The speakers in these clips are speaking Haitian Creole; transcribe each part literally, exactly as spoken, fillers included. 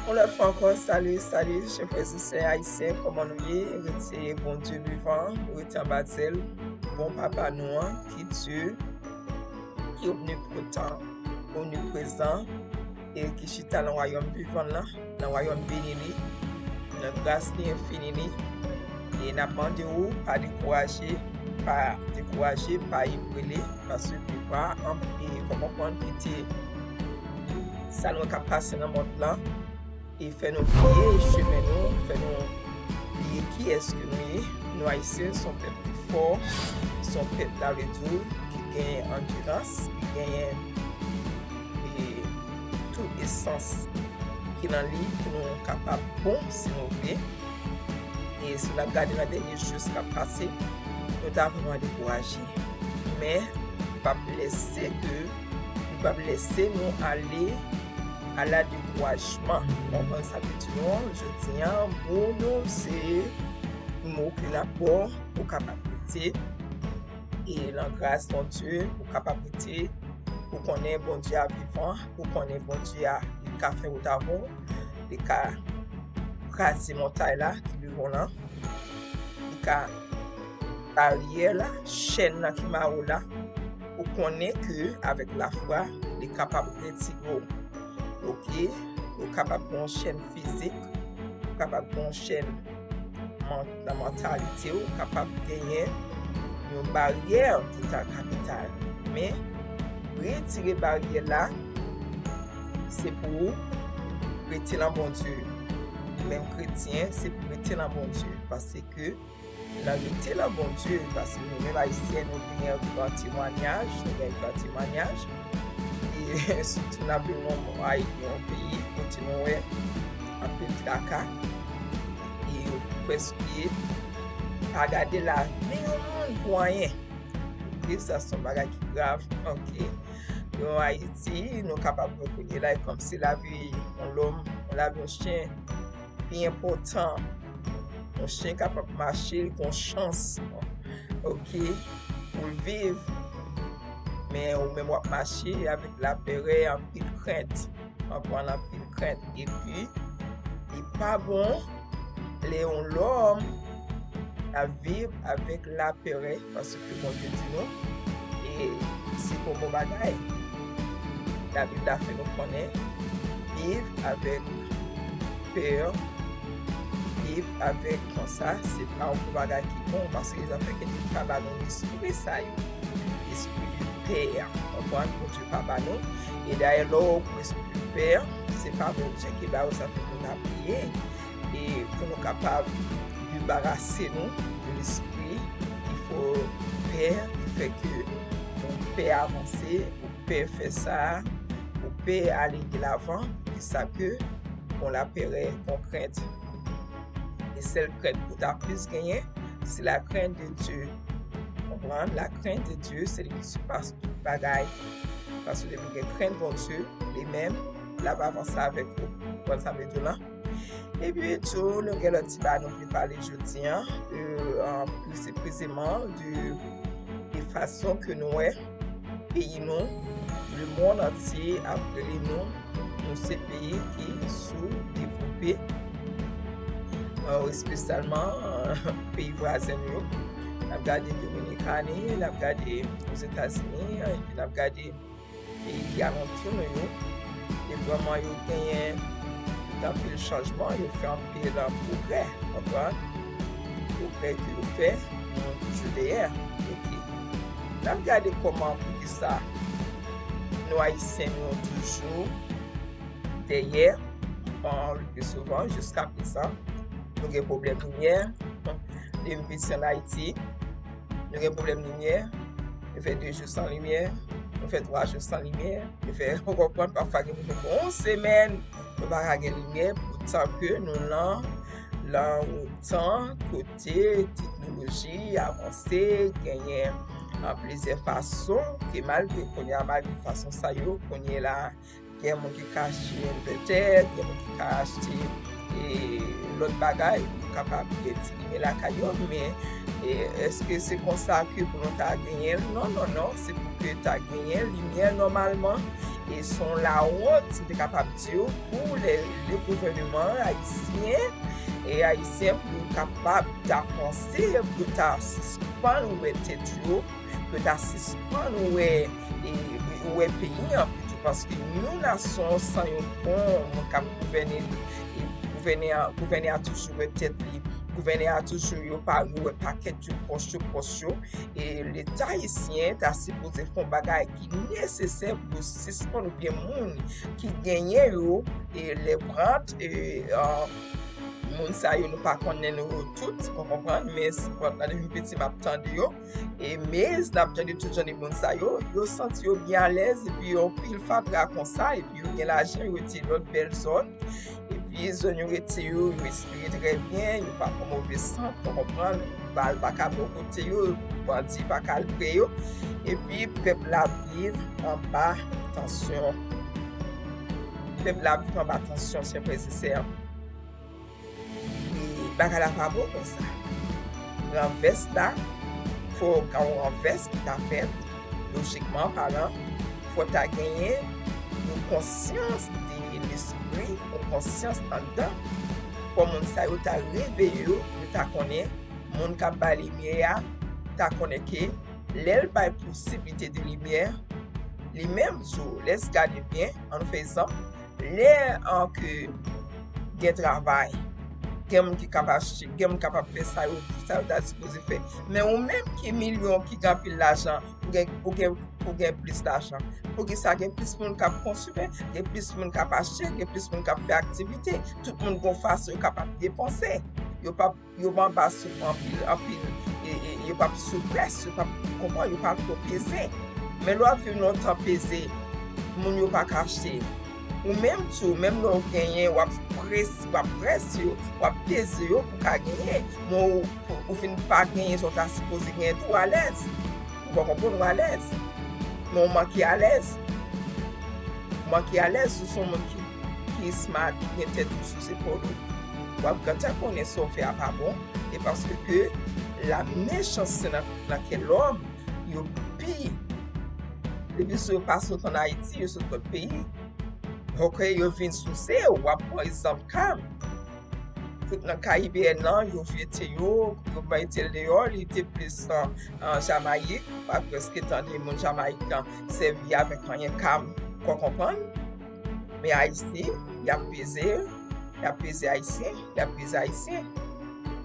Yon lòt fwa ankò, salut, salut, chè frè e sè ayisyen, kòman nou ye? Rete Bondye vivan, rete anba zèl bon Papa nou an, ki Dye ki omnipotan, omniprezan, e ki chita nan wayòm vivan l lan, nan wayòm beni li, nan gras li enfini li. E n ap mande w, pa dekouraje, pa dekouraje, pa ebrele, paske pa anpe, kòman konprann kite sa nou k ap pase nan mond lan, e fè nou bliye chemen nou, fè nou bliye kiyès ke nou ye. Nou Ayisyen se yon pèp ki fò, se yon pèp, sa vle di, ki gen andirans, ki genyen, e, tout esans ki nan li pou nou kapab bon, si nou vle. E si n ap gade nan dènye jou k ap pase, nou ta vrèman dekouraje. Men, nou p ap lèse ke, nou p ap lèse nou ale a la dekourajman. Ou konprann sa m vle di nou an? Jodi a, mo nou se mo ki n ap ba w pou w kapab rete, e nan gras Bondye, pou w kapab rete, pou konnen Bondye a vivan, pou konnen Bondye a, li ka fè wout avè w, li ka kraze montay la ki devan w lan, li ka baryè la, chèn nan ki mare w la, ou konnen ke avèk lafwa, li kapab retire w. Oke, ou kapab gen yon chèn fizik, ou kapab gen yon chèn man-, nan mantalite w, ou kapab genyen yon baryè total kapital. Men, retire baryè la, se pou ou rete nan Bondye. Menm kretyen, se pou rete nan Bondye. Paske nan rete nan Bondye, paske nou menm Ayisyen, nou gen yon gran temwanyaj, nou gen yon gran temwanyaj. E sitou n ap viv nan yon peyi kote nou wè anpil traka. E yo prèske pa gade lavi yon moun pou anyen. Oke, sa se yon bagay ki grav. Oke. Yo, Ayiti, nou kapab wè kounye la, e kòmsi lavi yon lòm, lavi yon chen pi enpòtan. Yon chen kapab mache, li gen chans, oke, pou l viv. Men ou menm w ap mache avèk lapèrè, anpil krent. Konprann, anpil krent. Epi, li pa bon lè yon lòm ap viv avèk lapèrè, paske Bondye di nou, e se pa yon bon bagay. Labib la fè nou konnen, viv avèk pè, viv avèk konsa, se pa yon bon bagay ki bon, paske zafè ke Bondye pa ba nou lespri sa yo, lespri de pè, konprann, Bondye pa ba nou. E dayè, lè w pran lespri de pè, se pa Bondye ki ba yo, sa fè pou n ap priye. E pou nou kapab debarase nou de lespri ki fè w pè, ki fè ke ou pè avanse, ou pè fè sa, ou pè ale de lavan, ki sa ke gon lapèrè, gon krent. E sèl krent pou ta plis genyen, se la crainte de Dieu. Konprann? La crainte de Dieu, se li ki sipase tout bagay. Paske depi gen krent Bondye, li menm, l ap avanse avèk ou. Konprann sa m vle di w lan? Epi tou, nou gen lòt ti bagay nou vle pale jodi a, e, an, plis presizeman, de, de fason ke nou wè peyi nou, lemonn antye ap rele nou, nou se peyi ki soudevlope, e, espesyalman, e, peyi vwazen nou yo. N ap gade Dominikani, n ap gade Ozetazini, epi n ap gade peyi ki alantou nou yo, e vrèman yo genyen anpil chanjman, yo fè anpil pwogrè, konprann? Pwogrè ke yo fè, nou toujou dèyè. Oke. N ap gade kòman, poukisa nou Ayisyen nou toujou dèyè, an, le pli souvan, jiska prezan. Nou gen pwoblèm limyè. Depi m piti ann Ayiti, nou gen pwoblèm limyè. Nou fè de jou san limyè, nou fè twa jou san limyè, nou fè, ou konprann, pafwa gen moun ki fè yon semèn, nou pa ka gen limyè, poutan ke nou nan, nan yon tan kote teknoloji avanse, genyen, a, plizyè fason, ke malgre kounye a, malgre fason sa yo, kounye la, gen moun ki ka achte envètè, gen moun ki ka achte e lòt bagay, yo kapab etilize lakay yo, men e, èske se konsa ke pou nou ta genyen l? Non, non, non, se pou ke ta genyen limyè nòmalman, e se yon lawont, m te kapab di w, pou le, le gouvènman ayisyen e ayisyen pou yo kapab ta panse pou ta sispann wè tèt yo, pou ta sispann wè, e, wè peyi an pito, paske yon nasyon san yon bon moun k ap gouvène, e, gouvène a, gouvène a toujou wè tèt li, gouvène a toujou yo pa, yo wè pakèt yo, pòch yo, pòch yo, e Leta ayisyen ta sipoze fè yon bagay ki nesesè pou sispann oubyen moun ki genyen yo, e lè pran, e, a, moun sa yo nou pa konnen yo tout, ou konprann, men si pran nan yon piti m ap tande yo, e men n ap tande tout jan de moun sa yo, yo santi yo byen alèz, epi yon pil fatra konsa, epi yo gen lajan, yo rete lòt bèl zòn, epi zòn yo rete yo, yo espere trè byen, yo pa pran move sant, ou konprann, bal pa ka bò kote yo, bandi pa ka al pre yo, epi pèp la ap viv anba tansyon. Pèp la ap viv anba tansyon, se vrè, se sè. E bagay la pa bon konsa. Ranvès la, fò gen yon ranvès ki ta fèt, lojikman palan, fò ta genyen yon konsyans de lespri, yon konsyans anndan. Fò moun sa yo ta reveye yo, yo ta konnen moun k ap bay limyè a, ta konnen ke lè l bay posiblite de limyè, li menm tou, lè s gade byen, ann fè egzanp, lè an ke gen travay, gen moun ki kapab achte, gen moun kapab fè sa yo, sa yo ta sipoze fè. Men ou menm ki milyon, ki gen anpil lajan, ou gen, ou gen, ou gen plis lajan. Poukisa gen plis moun k ap konsime, gen plis moun k ap achte, gen plis moun k ap fè aktivite? Tout moun gon fason yo kapab depanse. Yo p ap, yo p anba sou anpil, anpil, e, e, yo p ap sou près, yo p ap, konprann, yo p ap twò peze. Men lè w ap viv nan yon tan peze, moun yo pa ka achte. Ou menm tou, menm lè w genyen, w ap près, w ap près yo, w ap peze yo pou w ka genyen. Men ou, ou, ou fin pa genyen sa w ta sipoze genyen tou, w alèz. Ou pa konprann, w alèz. Men w manke alèz. Ou manke alèz, ou se yon moun ki, ki smart, ki gen tèt ou sou zepòl ou. W ap gentan konnen sa w fè a pa bon. E paske ke la mechanste nan, nan kè lòm, yo pi, depi si yo pa sot ann Ayiti, yo sot lòt peyi. Ok, yo vin souse, w ap pran egzanp ka m. Tout nan Karibeyèn nan, yo jete yo, yo mete l deyò, li te plis an, an Jamayik, pa prèske tande moun Jamayik lan sèvi avèk anyen ka m, ou konprann? Men Ayiti, y ap peze, y ap peze Ayisyen, y ap peze Ayisyen.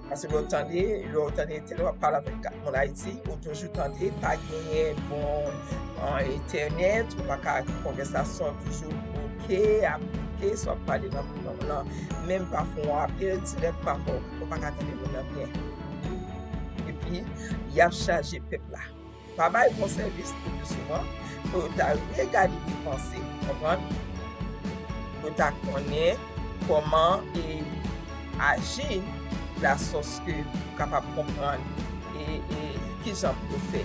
Paske lè w tande, lè w tande entèl, w ap pale avèk moun Ayiti, ou toujou tande pa genyen bon, an, entènèt, ou pa ka, konvèsasyon toujou bouke, ap bouke, si w ap pale nan, nan, nan, menm pa fè yon apèl dirèk, pa fè, ou pa ka tande moun nan byen. Epi, y ap chaje pèp la. Pa bay bon sèvis le pli souvan, pou yo ta regade depanse, konprann? Pou yo ta konnen kòman e aji, lasòs ke pou kapab konprann e, e kijan pou yo fè.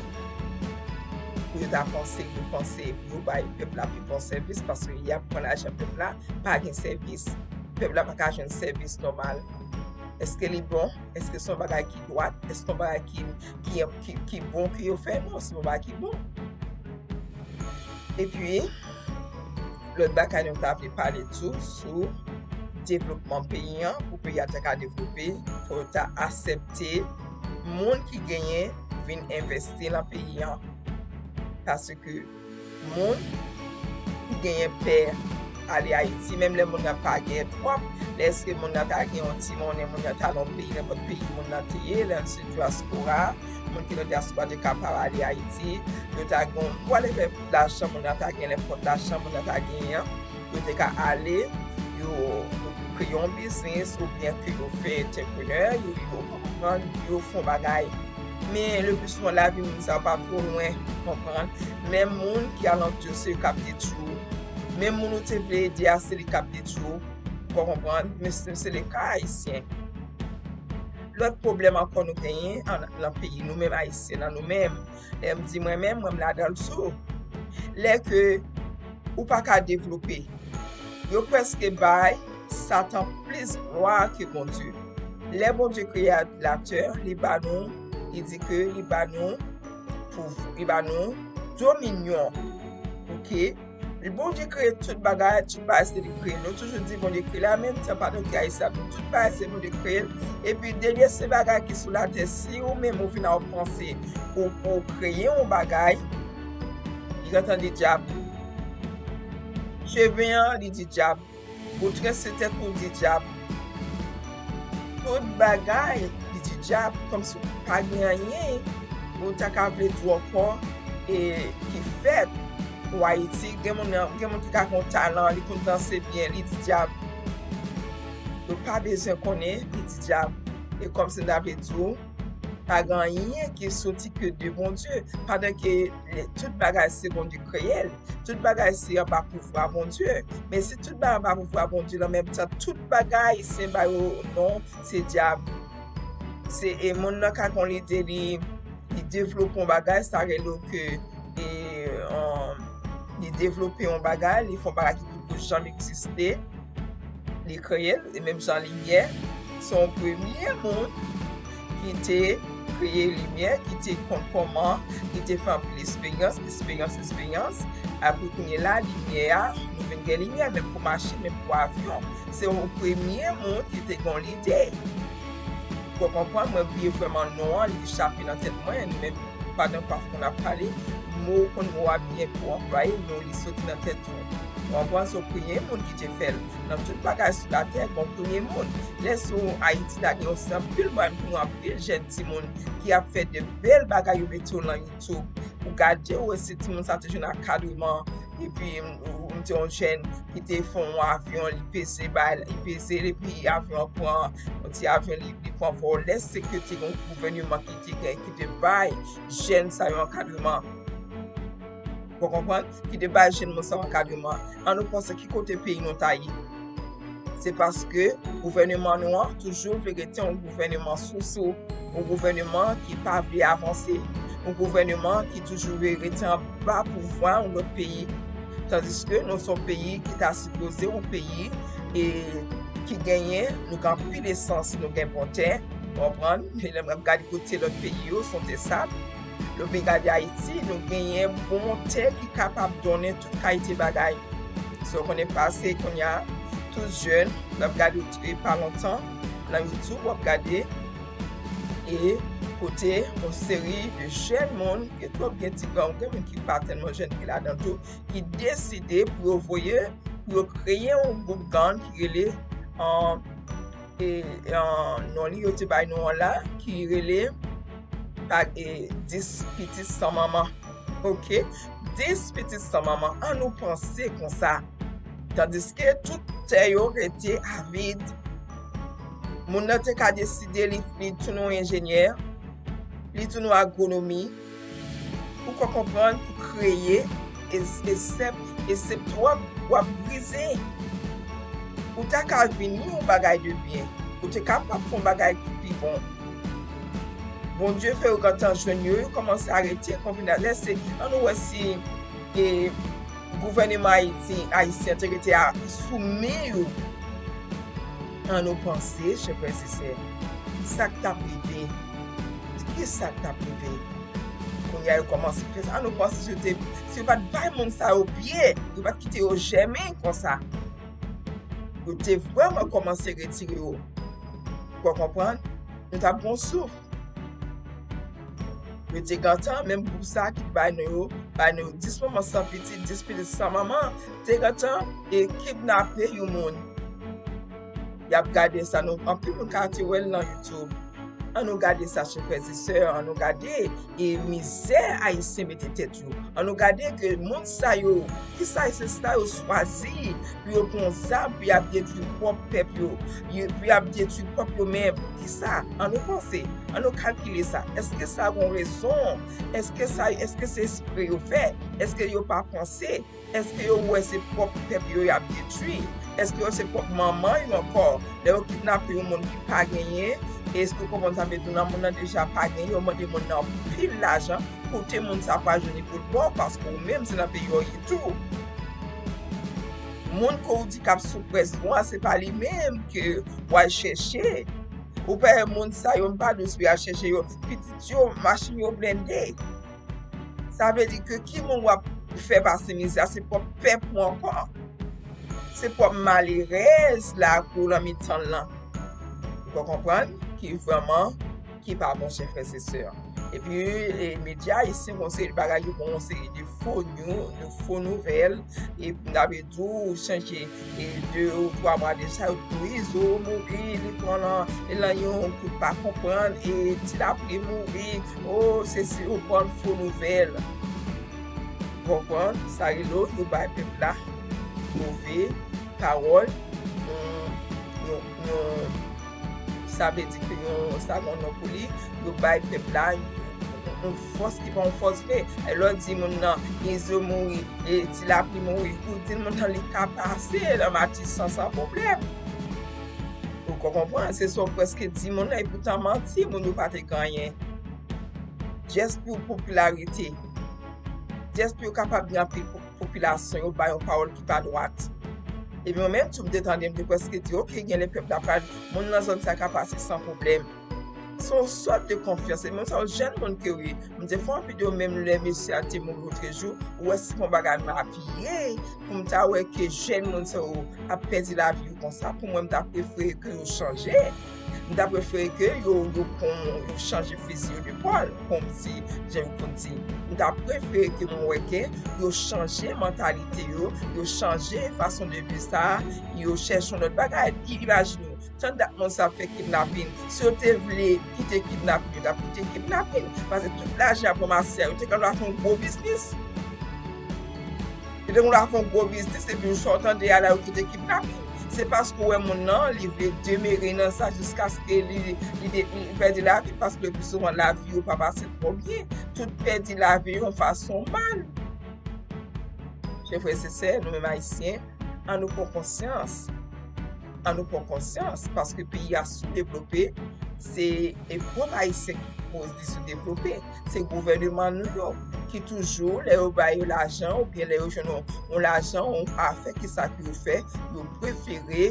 Pou yo ta panse, pou panse, pou yo bay pèp la pi bon sèvis, paske y ap pran lajan pèp la, pa gen sèvis. Pèp la pa ka jwenn sèvis nòmal. Èske li bon? Èske se yon bagay ki dwat? Èske se yon bagay ki, ki, ki, ki bon ke yo fè? Non, se yon bagay ki bon. Epi, lòt bagay nou ta vle pale tou sou devlopman peyi an, pou peyi a ta ka devlope, fò yo ta aksepte moun ki genyen vin envesti nan peyi an. Paske moun ki genyen pè ale Ayiti, menm lè moun nan pa genyen twòp, lèske moun nan ta gen yon ti monnen, moun nan ta nan yon peyi, nenpòt peyi moun nan te ye, lè l se dyaspora, moun ki nan dyaspora te kapab ale Ayiti, yo ta gen yon whatever lajan moun nan ta gen, nenpòt lajan moun nan ta genyen an, yo te ka ale, yo, yo kreye yon biznis, oubyen ke yo fè entreprenè, yo, yo, yo fè yon bagay. Men le pli souvan lavi moun sa yo pa twò lwen, konprann? Menm moun ki alantou yo se yo k ap detwi w. Menm moun ou te vle ede a se li k ap detwi w. Ou konprann? Men se, se le ka ayisyen. Lòt pwoblèm ankò nou genyen an, nan peyi nou menm ayisyen nan nou menm. Lè m di mwen menm, mwen m ladan l tou. Lè ke ou pa ka devlope, yo prèske bay Satan plis glwa ke Bondye. Lè Bondye kreye latè, li ba nou, li di ke li ba nou pou, li ba nou dominyon. Oke? Li Bondye kreye tout bagay, tout bagay se li kreye. Nou toujou di Bondye kreye la, menm tan pandan ki Ayisyen ap di tout bagay se Bondye kreye l. Epi dènye se bagay ki sou latè, si ou menm ou vin a yon panse pou, pou kreye yon bagay, li gentan di dyab. Cheve an, li di dyab. Ou trese tèt ou di dyab. Tout bagay, li di dyab, kòmsi pa gen anyen ou ta ka vle di ankò e ki fèt pou Ayiti. Gen moun, gen moun ki ka gen yon talan, li konn danse byen, li di dyab. Yo pa bezwen konnen, li di dyab. E kòmsi m ta vle di w, pa gen anyen ki soti ke de Bondye, pandan ke tout bagay se Bondye kreye l. Tout bagay se anba pouvwa Bondye. Men si tout bagay anba pouvwa Bondye, lan menm tan tout bagay se ba yo non, se dyab. Se e moun nan ka gon lide li, li devlope yon bagay, sa rele ke e, um, li devlope yon bagay, li fè yon bagay ki poko janm egziste. Li kreye l, e menm jan limyè, se yon premye moun ki te kreye limyè, ki te konn kòman, ki te fè anpil esperyans, esperyans, esperyans. Apre kounye la, limyè a, nou vin gen limyè, menm pou machin, menm pou avyon. Se yon premye moun ki te gen lide. Ou konprann, mwen bliye vrèman non an, li chape nan tèt mwen, nou menm, pandan pafwa n ap pale, mo, konn mo a byen pou anplwaye, non li soti nan tèt ou. Ou konprann, se premye moun ki te fè l. Nan tout bagay sou latè, gon premye moun. Lè sou Ayiti la, gen yon anpil mwen, pou anpil jèn timoun ki ap fè de bèl bagay, yo mete yo nan YouTube. Ou gade, ou wè si timoun sa te jwenn akadreman, epi ou, ou te yon jèn ki te fè yon avyon, li peze, bay, li peze l, epi avyon an pran, yon ti avyon, li, li pran vòl. Lè se ke te yon gouvèneman ki te gen, ki te bay jèn sa yo ankadreman. Ou konprann? Ki te bay jèn moun sa yo ankadreman. An nou panse ki kote peyi nou ta ye? Se paske gouvèneman nou an toujou vle rete yon gouvèneman sousou, yon gouvèneman ki pa vle avanse, yon gouvèneman ki toujou vle rete anba pouvwa yon lòt peyi. Tandiske nou se yon peyi ki ta sipoze yon peyi e ki genyen, nou gen anpil esans, nou gen bon tè, ou konprann? Men lè m ap gade kote lòt peyi yo, se yon tè sab. Lè w vin gade Ayiti, nou genyen bon tè ki kapab donnen tout kalite bagay. So, konnen pase kounye a, tout jèn, w ap gade, e pa lontan, nan YouTube, w ap gade, e kote yon seri de jèn moun, gen twòp, gen ti gang, gen moun ki pa tèlman jèn ki ladan tou, ki deside pou yo voye, pou yo kreye yon gwoup gang ki rele, an, e, an, non li, yo te bay non an la, ki rele, pa, e, dis pitit san manman. Oke? Dis pitit san manman. An nou panse konsa. Tandiske tout tè yo rete avid. Moun nan te ka deside li, li tounen yon enjenyè, li tounen yon agwonomi, pou ka konprann, pou kreye, e, e senp, e senp w ap, w ap brize. Ou ta ka vin yon bagay de byen. Ou te kapab fè yon bagay ki pi bon. Bondye fè yo gentan jwenn yo, yo kòmanse arete konbinasyon. Lè se, an nou wè si, e, gouvèneman Ayiti, ayisyen te rete a, sou men yo. An nou panse, chè frè e sè, sa k t ap rive? Ki sa k t ap rive? Kounye a, yo kòmanse fè sa. An nou panse, si yo te, si yo pa t bay moun sa yo pye, yo pa t kite yo jèmen konsa, yo te vrèman kòmanse retire yo. Ou konprann? Nou t ap gon souf. Yo te gentan, menm gwoup sa ki bay nou yo, bay nou dis manman san pitit, dis pitit san manman, te gentan e kidnape yon moun. Y ap gade sa, nou, anpil moun ka te wè l nan YouTube. An nou gade sa, chè frè e sè, an nou gade e mizè ayisyen mete tèt yo. An nou gade ke moun sa yo, ki sa ayisyen sa yo chwazi pou yo pran zam, pou y ap detwi pwòp pèp yo, yo, pou y ap detwi pwòp yo menm. Pou ki sa? An nou panse, an nou kalkile sa. Èske sa gon rezon? Èske sa, èske se espre yo fè? Èske yo pa panse? Èske yo wè se pwòp pèp yo y ap detwi? Èske yo se pwòp manman yo ankò? Lè yo kidnape yon moun ki pa genyen, èske w konprann sa m vle di w, nan moun nan deja pa genyen, yo mande moun nan anpil lajan, kote moun sa pral jwenn li pou l ba w, paske ou menm se nan peyi w ye tou. Moun ke w di k ap sou près vwa, se pa li menm ke w al chèche. Ou pa wè moun sa yo, m pa di w si w al chèche yo, pitit yo, machin yo blende. Sa vle di ke ki moun w ap fè pase mizè a, se pwòp pèp ou ankò. Se pwòp malerèz la ke w nan mitan l lan. Ou ka konprann? Ki vrèman, ki pa bon, chè frè e sè. Epi, e, medya ayisyen, gon seri de bagay, yo gon seri de fo news, de fo nouvèl, e m ta vle di w, chanje, e de ou twa mwa de sa, yo di w Izo mouri, li pran nan, lan yon kout pa konprann, e Ti Lapli mouri, o, se si yo pran fo nouvèl. Konprann? Sa rele w, yo bay pèp la move pawòl, yon, yon, yon, sa vle di ke yon, sa gen yon non pou li, yo bay pèp la yon, yon fòs ki pa yon fòs vre. E lè w di moun nan, Izo mouri, e Ti Lapli mouri, ou di moun nan li ka pase nan Matisan san pwoblèm. Ou ka konprann? Se sa w prèske di moun nan, e poutan manti, moun yo pa te gen anyen. Just pou popilarite. Just pou yo kapab gen anpil po-, popilasyon, yo ba yon pawòl ki pa dwat. Epi mwen menm tou, m te tande, m te prèske di, oke, gen lè pèp la pral, moun nan zòn sa ka pase san pwoblèm. Se yon sòt de konfyans. E moun sa yo jèn moun ke yo ye. M te fè yon videyo menm lè mesye a te mouri lotrejou, ou wè se yon bagay m apiye, pou m ta wè ke jèn moun sa yo ap pèdi lavi yo konsa. Pou mwen, m ta prefere ke yo chanje. M ta prefere ke yo, yo pran, yo chanje fizi yo de pòl, kòmsi jan yo konn di. M ta prefere ke mwen wè ke yo chanje mantalite yo, yo chanje fason de viv sa, yo chèche yon lòt bagay. I-, imajine w, tann dat moun sa ap fè kidnapin. Si yo te vle kite kidnapin, yo t ap kite kidnapin. Paske tout lajan y ap ranmase a, yo te ka fè yon gwo biznis. Yo te konn ap fè yon gwo biznis, epi sa w tande a la, yo kite kidnapin. Se paske w wè moun nan, li vle demere nan sa jiskaske li, li, de- li pèdi lavi, paske le pli souvan lavi yo pa pase twò byen. Tout pèdi lavi yo yon fason mal. Chè frè e sè, nou menm Ayisyen, ann nou pran konsyans. Ann nou pran konsyans, paske peyi a soudevlope, se, e, pwòp Ayisyen ki koz li soudevlope. Se gouvèneman nou yo ki toujou, lè yo ba yo lajan, oubyen lè yo jwenn yon, yon lajan, yon afè, kisa ke yo fè? Yo prefere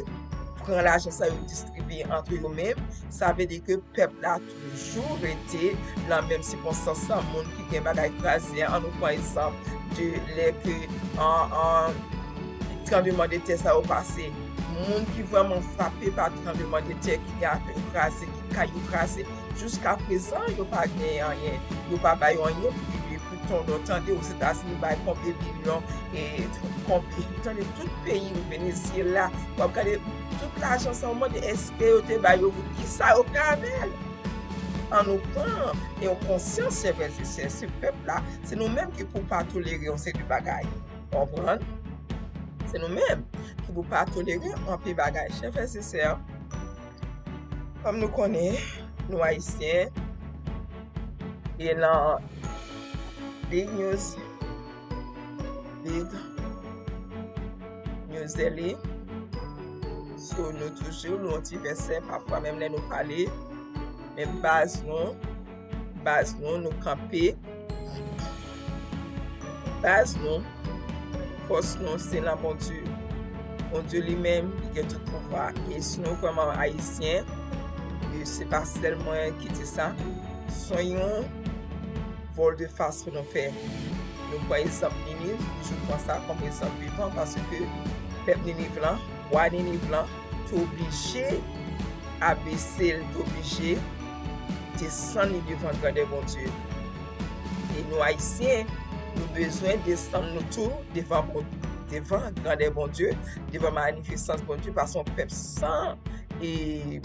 pran lajan sa yo distribye ant yo menm. Sa vle di ke pèp la toujou rete nan menm sikonstans lan. Moun ki gen bagay kraze, ann nou pran egzanp de lè ke, an, an, tranblemanntè sa yo pase. Moun ki vrèman frape pa tranblemanntè, ki gen afè yo kraze, ki kay yo kraze, jiska prezan, yo pa gen anyen. Yo pa ba yo anyen pou yo, poutan w tande Ozetazini bay konbyen milyon, e konbyen, tande tout peyi, Venezyela, w ap gade tout lajan sa, w mande èske yo te ba yo, kisa yo fè avè l? Ann nou pran yon konsyans, chè frè e sè, se pèp la, se nou menm ki pou pa tolere yon seri de bagay. Konprann? Se nou menm ki pou pa tolere anpil bagay, chè frè e sè. Kòm nou konnen, nou Ayisyen, e nan Big News, Big News Daily. So, nou toujou, nou yon ti vèsè, pafwa menm lè nou pale, men baz nou, baz nou, nou kanpe. Baz nou, fòs nou, se nan Bondye. Bondye li menm, li gen tout pouvwa. E si nou vrèman Ayisyen, e se pa sèl mwen ki di sa, se yon vòl de fas pou nou fè. Nou pran egzanp Niniv, toujou pran sa kòm egzanp vivan, paske pèp Niniv lan, wa Niniv lan, te oblije abese l, te oblije desann li devan grandè Bondye. E nou Ayisyen, nou bezwen desann nou tou devan Bon-, devan grandè Bondye, devan manifestans Bondye, paske yon pèp san, e,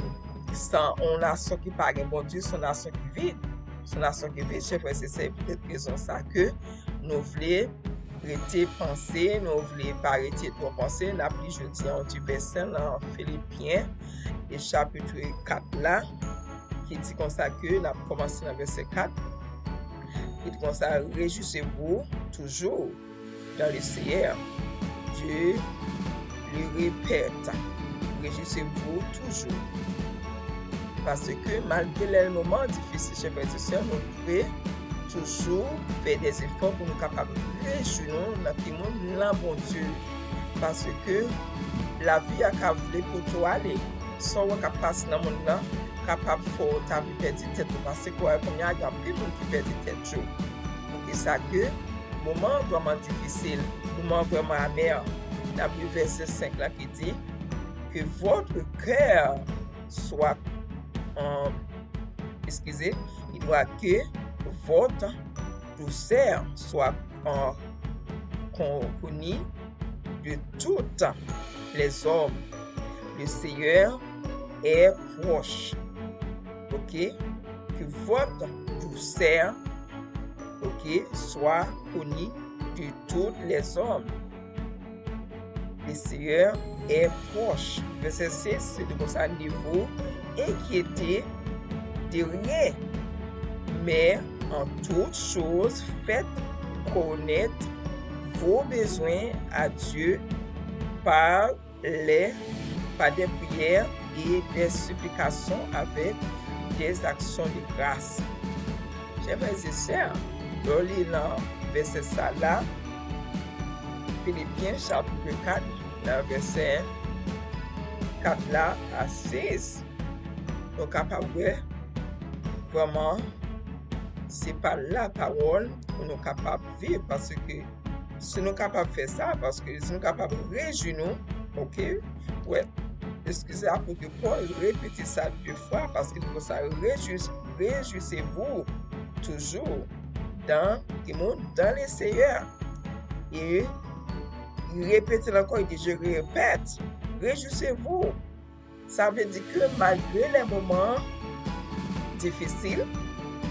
san yon nasyon ki pa gen Bondye, se yon nasyon ki vid. Se yon nasyon ki vid, chè frè e sè, se poutèt rezon sa ke nou vle rete panse, nou vle pa rete twò panse, n ap li jodi a yon ti vèsè nan Filipyen, e chapit kat la, ki di konsa ke n ap kòmanse nan vèsè kat, ki di konsa, Réjouissez-vous toujours dans le Seigneur. Je le répète, réjouissez-vous toujours. Paske malgre lè moman difisil, chè frè e sè, nou dwe toujou fè dè efò pou nou kapab rejwi nou nan ki moun? Nan Bondye. Paske lavi a ka vle pote w ale. Sa w wè k ap pase nan mond lan kapab fè w ta vle pèdi tèt ou, paske w wè kounye a gen anpil moun ki pèdi tèt yo. Poukisa ke moman an vrèman difisil, moman an vrèman amè. N ap li vèsè senk la ki di, Que votre cœur soit en, excusez, il doit que votre douceur soit en, con-, connue de tous les hommes. Le Seigneur est proche. Ok? Que votre douceur, ok, soit connue de tous les hommes. Le Seigneur est proche. Vèsè sis, se di konsa, ne vous inquiétez de rien, mais en toute chose, faites connaître vos besoins à Dieu par les, par des prières et des supplications avec des actions de grâce. Chè frè e sè, lè w li nan vèsè sa la, Filipyen chapit kat, nan vèsè kat la a sis, nou kapab wè vrèman se pa lapawòl pou nou kapab viv, paske si nou kapab fè sa, paske si nou kapab rejwi nou, ok, wè, eskize, apot Pòl repete sa de fwa, paske li di konsa, rejwi, rejwisez-vous toujours dans, ki moun, dans le Seigneur. E li repete l ankò, li di, je répète, réjouissez-vous. Sa vle di ke malgre lè moman difisil,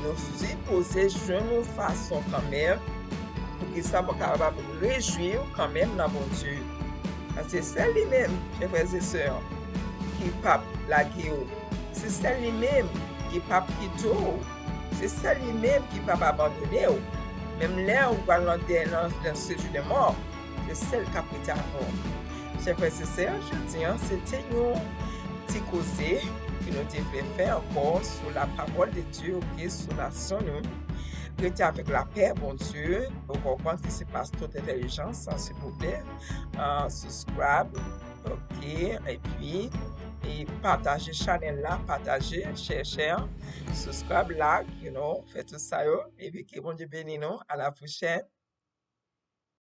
nou sipoze jwenn yon fason kanmenm pou ki sa pou kapab rejwi w kanmenm nan Bondye. Paske se li menm, chè frè e sè, ki p ap lage w. Se sèl li menm ki p ap kite w. Se sèl li menm ki p ap abandone w. Menm lè ou pral nan dèy, nan, nan sejou de mò, se sèl k ap rete avè w. Chè frè e sè, jodi a, se te yon ti koze ke nou te vle fè ankò sou la parole de Dieu, ok, sou nasyon nou. Rete avèk lapè Bondye. Ou konprann ke se pa tout entèlijans, silvouplè. Ah, subscribe, ok, epi, e pataje chanèl la, pataje, share, share, subscribe, like, you know, fè tout sa yo, epi ke Bondye beni nou. À la prochaine.